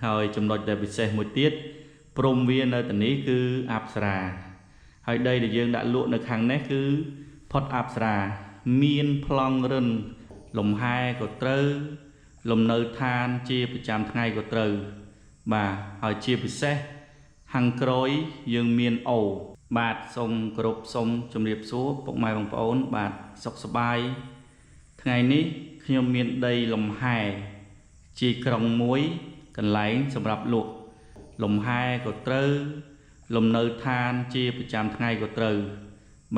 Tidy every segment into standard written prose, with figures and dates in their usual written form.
ហើយចំណុចដែលពិសេសមួយទៀតព្រំវានៅទីនេះគឺអប្សរាហើយដីដែលយើងដាក់លក់នៅខាងនេះគឺផុតអប្សរាមានប្លង់រិនលំហែក៏ត្រូវលំនៅឋានជាប្រចាំថ្ងៃក៏ត្រូវបាទហើយជាពិសេសខាងក្រោយយើងមានអូបាទសូមគោរពសូមជម្រាបសួរពុកម៉ែបងប្អូនបាទសុខសប្បាយថ្ងៃនេះខ្ញុំមានដីលំហែ ជាក្រុងមួយកន្លែងសម្រាប់លក់លំហែក៏ត្រូវលំនៅឋានជាប្រចាំថ្ងៃក៏ត្រូវ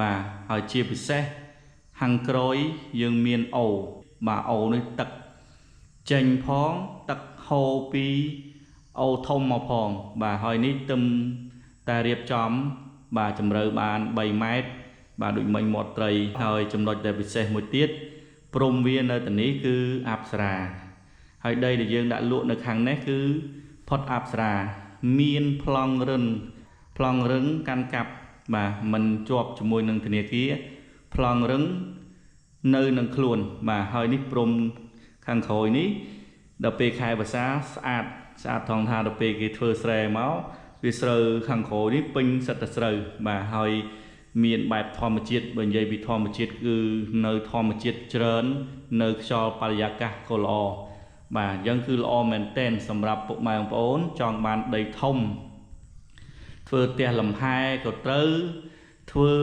បាទហើយជាពិសេសខាងក្រោយយើងមានអូបាទអូនេះទឹកចេញផងទឹកហូរពីអូធំមកផងបាទហើយនេះទឹមតែរៀបចំបាទជម្រៅបាន3ម៉ែត្របាទដូចមិញមាត់ត្រីហើយចំណុចដែលពិសេសមួយទៀតព្រំវានៅទីនេះគឺអប្សរា ហើយដីដែលយើងដាក់លក់នៅខាងនេះគឺផុតអប្សរាមានប្លង់រឹងប្លង់រឹងកាន់កាប់បាទមិនជាប់ជាមួយនឹងធនាគារប្លង់រឹងនៅនឹងខ្លួនបាទហើយនេះព្រំខាងក្រោយនេះដល់ពេលខែវស្សាស្អាតស្អាតថងថាដល់ពេលគេធ្វើស្រែមកវាស្រូវខាងក្រោយនេះពេញសិតតែស្រូវបាទហើយមានបែបធម្មជាតិបើនិយាយពីធម្មជាតិគឺនៅធម្មជាតិច្រើននៅខ្យល់បរិយាកាសក៏ល្អ បាទអញ្ចឹងគឺល្អមែនទែនសម្រាប់ពុកម៉ែបងប្អូនចង់បានដីធំធ្វើផ្ទះលំហែក៏ត្រូវធ្វើ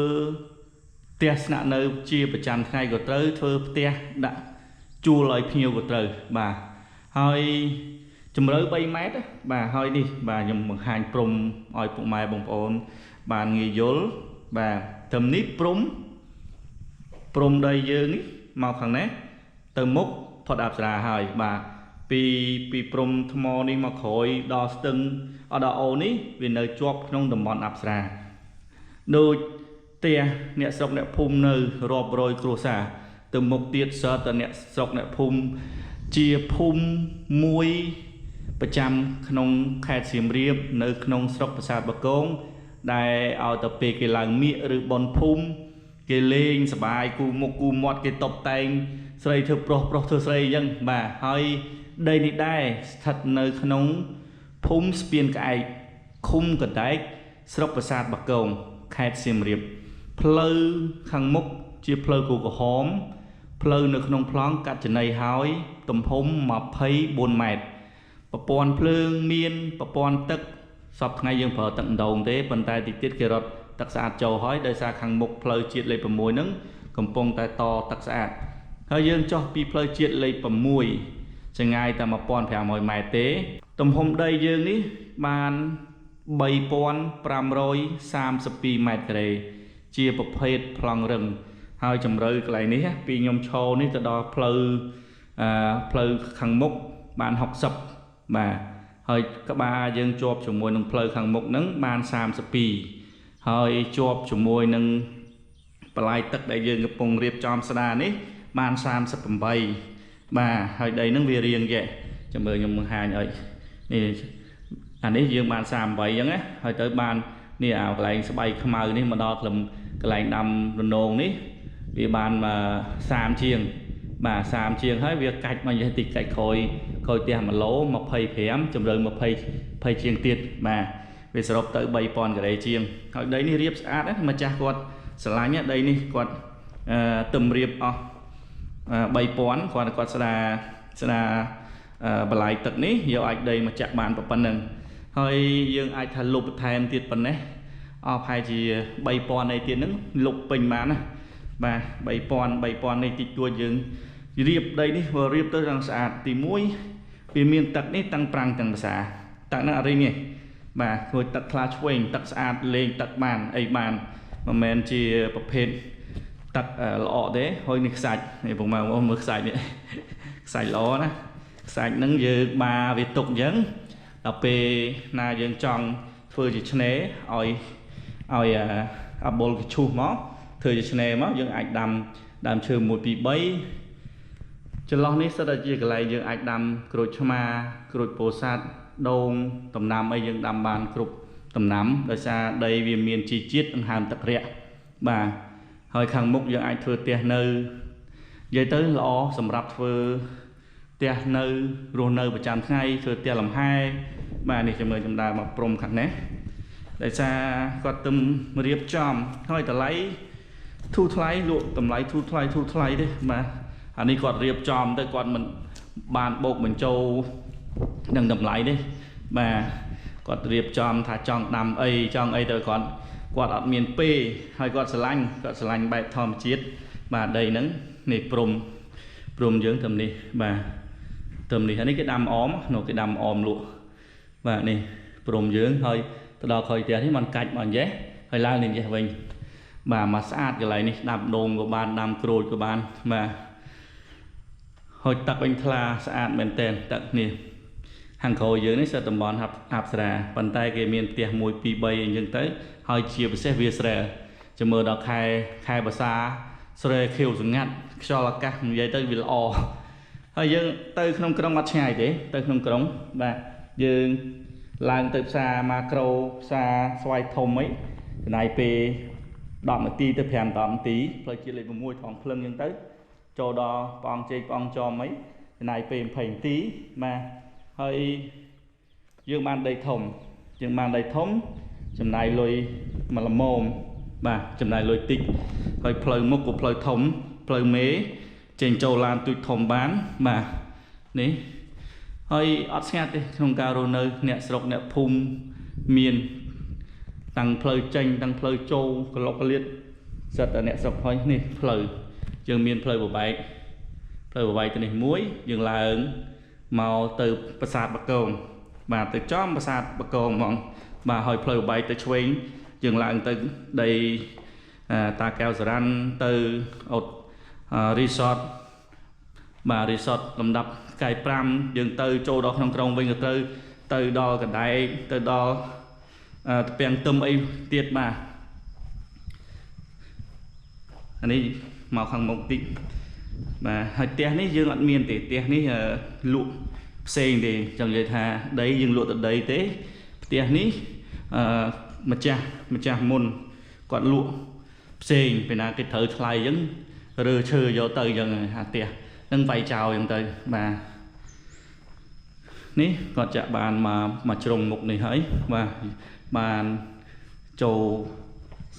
ផ្ទះស្នាក់នៅជាប្រចាំថ្ងៃក៏ត្រូវធ្វើផ្ទះដាក់ជួលឲ្យភ្ញៀវក៏ត្រូវបាទហើយជម្រៅ3ម៉ែត្របាទហើយនេះបាទខ្ញុំបង្ហាញព្រំឲ្យពុកម៉ែបងប្អូនបានងាយយល់បាទត្រឹមនេះព្រំព្រំដីយើងនេះមកខាងនេះទៅមុខផុតអប្សរាហើយបាទពីព្រំថ្មនេះមកក្រោយដល់ស្ទឹងអត់ដល់អូនេះវានៅជាប់ក្នុងតំបន់អប្សរាដូចផ្ទះអ្នកស្រុកអ្នកភូមិនៅរាប់រយគ្រួសារទៅមុខទៀតសតតែអ្នកស្រុកអ្នកភូមិជាភូមិមួយប្រចាំក្នុងខេត្តសៀមរាបនៅក្នុងស្រុកប្រាសាទបាគងដែលឲ្យទៅពេលគេឡើងមៀកឬបនភូមិគេលេងសប្បាយគូមុខគូមាត់គេតបតែងស្រីធ្វើប្រុសប្រុសធ្វើស្រីអញ្ចឹងបាទហើយដីនេះដែរស្ថិតនៅក្នុងភូមិស្ពានក្អែកឃុំកណ្ដែកស្រុកប្រាសាទបាគងខេត្តសៀមរាបផ្លូវខាងមុខជាផ្លូវគោកក្រហមផ្លូវនៅក្នុងប្លង់កាត់ចំណីហើយទំហំ24ម៉ែត្រប្រព័ន្ធភ្លើងមានប្រព័ន្ធទឹកសពថ្ងៃយើងប្រើទឹកម្ដងទេប៉ុន្តែតិចទៀតគេរត់ទឹកស្អាតចូលហើយដោយសារខាងមុខផ្លូវជាតិលេខ6ហ្នឹងកំពុងតែតទឹកស្អាតហើយយើងចុះពីផ្លូវជាតិលេខ6ចម្ងាយតែ1500ម៉ែត្រទេទំហំដីយើងនេះបាន3532ម៉ែត្រការ៉េជាប្រភេទប្លង់រឹងហើយជម្រៅកន្លែងនេះពីខ្ញុំឈរនេះទៅដល់ផ្លូវអឺផ្លូវខាងមុខបាន60បាទហើយក្បាលយើងជាប់ជាមួយនឹងផ្លូវខាងមុខហ្នឹងបាន32ហើយជាប់ជាមួយនឹងបន្លាយទឹកដែលយើងកំពុងរៀបចំស្ដារនេះបាន38បាទហើយដីហ្នឹងវារៀងយេចាំមើលខ្ញុំបង្ហាញឲ្យនេះអានេះយើងបាន38អញ្ចឹងណាហើយទៅបាននេះអាកន្លែងស្បៃខ្មៅនេះមកដល់កន្លែងដាំរនងនេះវាបាន30ជាងបាទ30ជាងហើយវាកាច់មកយេតិចកាច់ក្រោយក្រោយផ្ទះ1ឡូ25ជម្រៅ20 20ជាងទៀតបាទវាសរុបទៅ3000ការ៉េជាងហើយដីនេះរៀបស្អាតណាម្ចាស់គាត់ស្រឡាញ់ដីនេះគាត់អឺទំរៀបអស់3000គាត់គាត់ស្ដារស្ដារបលាយទឹកនេះយកអាចដីមកចាក់បានប៉ុណ្្នឹងហើយយើងអាចថាលុបបន្ថែមទៀតប៉ុណ្ណេះអស់ប្រហែលជា3000អីទៀតហ្នឹងលុបពេញបានណាបាទ3000 3000នេះតិចតួចយើងរៀបដីនេះបើរៀបទៅដល់ស្អាតទី1វាមានទឹកនេះតាំងប្រាំងតាំងភាសាទឹកហ្នឹងអត់រីងទេបាទធ្វើទឹកថ្លាឆ្វេងទឹកស្អាតលេងទឹកបានអីបានមិនមែនជាប្រភេទទឹកល្អទេហើយនេះខ្សាច់នេះបងប្អូនមើលខ្សាច់នេះខ្សាច់ល្អណាខ្សាច់ហ្នឹងយើងបាវាទុកអញ្ចឹងដល់ពេលណាយើងចង់ធ្វើជាឆ្នេរឲ្យឲ្យអាបុលកឈូសមកធ្វើជាឆ្នេរមកយើងអាចដាំដើមឈើ1 2 3ចន្លោះនេះសិតតែជាកន្លែងយើងអាចដាំក្រូចឆ្មាក្រូចពោធិ៍សាត់ដូងដំណាំអីយើងដាំបានគ្រប់ដំណាំដោយសារដីវាមានជីជាតិដង្ហើមទឹករាក់បាទហើយខាងមុខយើងអាចធ្វើផ្ទះនៅនិយាយទៅល្អសម្រាប់ធ្វើ ផ្ទះនៅរស់នៅប្រចាំថ្ងៃធ្វើផ្ទះលំហែបាទនេះចាំមើលចំដើរមកព្រំខាងនេះដោយសារគាត់ទឹមរៀបចំហើយតម្លៃធូរថ្លៃលក់តម្លៃធូរថ្លៃធូរថ្លៃទេបាទអានេះគាត់រៀបចំទៅគាត់មិនបានបូកបញ្ចូលនឹងតម្លៃទេបាទគាត់រៀបចំថាចង់ដាំអីចង់អីទៅគាត់គាត់អត់មានពេលហើយគាត់ស្រឡាញ់គាត់ស្រឡាញ់បែបធម្មជាតិបាទដីហ្នឹងនេះព្រំព្រំយើងទៅនេះបាទទៅនេះអានេះគេដាំអមនោះគេដាំអមលក់បាទនេះព្រំយើងហើយទៅដល់ក្រោយផ្ទះនេះมันកាច់មកយេះហើយឡើងនេះយេះវិញបាទមកស្អាតកន្លែងនេះដាំដូងក៏បានដាំក្រូចក៏បានបាទហើយទឹកវិញថ្លាស្អាតមែនទែនទឹកនេះខាងក្រោយយើងនេះសិតតំបន់អប្សរាប៉ុន្តែគេមានផ្ទះ1 2 3អញ្ចឹងទៅហើយជាពិសេសវាស្រែចាំមើលដល់ខែខែបសាស្រែខៀវសងាត់ខ្យល់អាកាសនិយាយទៅវាល្អហើយយើងទៅក្នុងក្រុងអត់ឆ្ងាយទេទៅក្នុងក្រុងបាទយើងឡើងទៅផ្សារម៉ាក្រូផ្សារស្វាយធំអីចំណាយពេល10នាទីទៅ5 10នាទីផ្លូវជាតិលេខ6ថងភ្លឹងអញ្ចឹងទៅចូលដល់ព្រះអង្គជែកព្រះអង្គចំអីចំណាយពេល20នាទីបាទហើយយើងបានដីធំយើងបានដីធំចំណាយលុយមួយល្មមបាទចំណាយលុយតិចហើយផ្លូវមុខក៏ផ្លូវធំផ្លូវមេចេញចូលឡានទូចធំបានបាទនេះហើយអត់ស្ងាត់ទេក្នុងការរស់នៅអ្នកស្រុកអ្នកភូមិមានតាំងផ្លូវចេញតាំងផ្លូវចូលក្លុកក្លៀតសិតតែអ្នកស្រុកហើយនេះផ្លូវយើងមានផ្លូវបបែកផ្លូវបបែកទៅនេះមួយយើងឡើងមកទៅប្រាសាទបាគងបាទទៅចំប្រាសាទបាគងហ្មងបាទហើយផ្លូវបបែកទៅឆ្វេងយើងឡើងទៅដីតាកែវសរ៉ាន់ទៅអូតរីសតបាទរីសតលំដាប់ផ្កាយ5យើងទៅចូលដល់ក្នុងក្រុងវិញក៏ត្រូវទៅដល់កណ្ដែកទៅដល់តពាំងទឹមអីទៀតបាទអានេះមកខាងមុខតិចបាទហើយផ្ទះនេះយើងអត់មានទេផ្ទះនេះលក់ផ្សេងទេចង់និយាយថាដីយើងលក់ទៅដីទេផ្ទះនេះអឺម្ចាស់ម្ចាស់មុនគាត់លក់ផ្សេងពេលណាគេត្រូវថ្លៃអញ្ចឹងរើឈើយកទៅអញ្ចឹងអាផ្ទះនឹងវាយចោលអញ្ចឹងទៅបាទនេះគាត់ចាក់បានមកមកជ្រុងមុខនេះហើយបាទបានចូល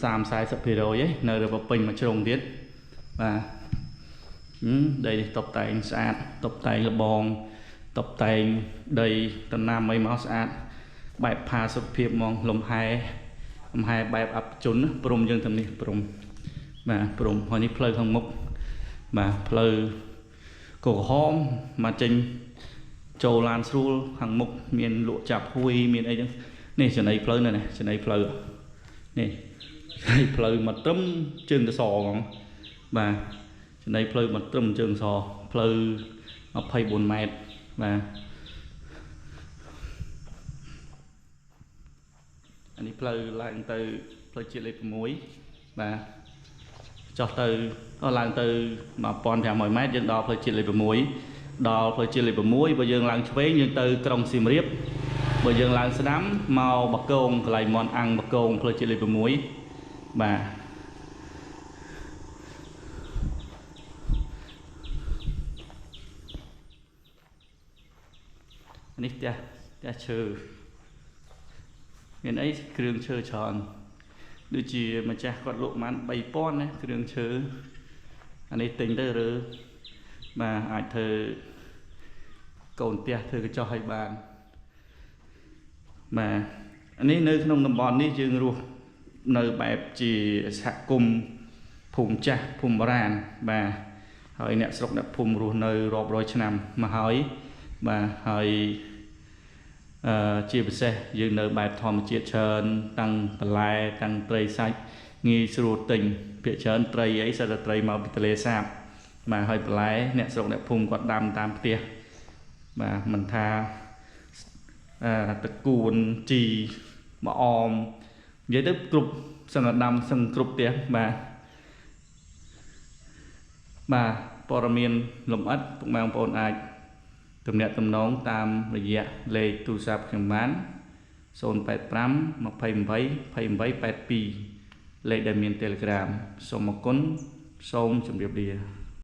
30 40%ឯងនៅរពេញមួយជ្រុងទៀតបាទដីនេះតុបតែងស្អាតតុបតែងលបងតុបតែងដីតំណាំអីមកស្អាតបែបផាសុខភាពហ្មងលំហែលំហែបែបអបជនព្រំយើងទៅនេះព្រំបាទព្រំហើយនេះផ្លូវខាងមុខបាទផ្លូវកោក្រហមមកចេញចូលឡានស្រួលខាងមុខមានលក់ចាប់ហួយមានអីចឹងនេះចំណីផ្លូវនៅនេះចំណីផ្លូវនេះចំណីផ្លូវមកត្រឹមជើងកសហ្មងបាទចំណីផ្លូវមកត្រឹមជើងសផ្លូវ24ម៉ែត្របាទអានេះផ្លូវឡើងទៅផ្លូវជាតិលេខ6បាទចុះទៅឡើងទៅ1500ម៉ែត្រយើងដល់ផ្លូវជាតិលេខ6ដល់ផ្លូវជាតិលេខ6បើយើងឡើងឆ្វេងយើងទៅក្រុងសៀមរាបបើយើងឡើងស្ដាំមកបាគងកន្លែងមន់អាំងបាគងផ្លូវជាតិលេខ6បាទនេះផ្ទះផ្ទះឈើមានអីគ្រឿងឈើច្រើនដូចជាម្ចាស់គាត់លក់ប្រហែល3000ណាគ្រឿងឈើអានេះទិញទៅរើបាទអាចធ្វើកូនផ្ទះធ្វើកញ្ចុះឲ្យបានបាទអានេះនៅក្នុងតំបន់នេះយើងរស់នៅបែបជាសហគមន៍ភូមិចាស់ភូមិបុរាណបាទហើយអ្នកស្រុកអ្នកភូមិរស់នៅរាប់រយឆ្នាំមកហើយបាទហើយជាពិសេសយើងនៅបែបធម្មជាតិច្រើនតាំងបន្លែតាំងត្រីសាច់ងាយស្រួលទិញភាគច្រើនត្រីអីសិតតែត្រីមកពីទន្លេសាបបាទហើយបន្លែអ្នកស្រុកអ្នកភូមិគាត់ដាំតាមផ្ទះបាទមិនថាតកួនជីម្អមនិយាយទៅគ្រប់សឹងដាំសឹងគ្រប់ផ្ទះបាទបាទព័ត៌មានលម្អិតពុកម៉ែបងប្អូនអាចទំនាក់ទំនងតាមរយៈលេខទូរស័ព្ទខ្ញុំបាន085 28 28 82លេខដែលមាន Telegram សូមអរគុណសូមជម្រាបលា។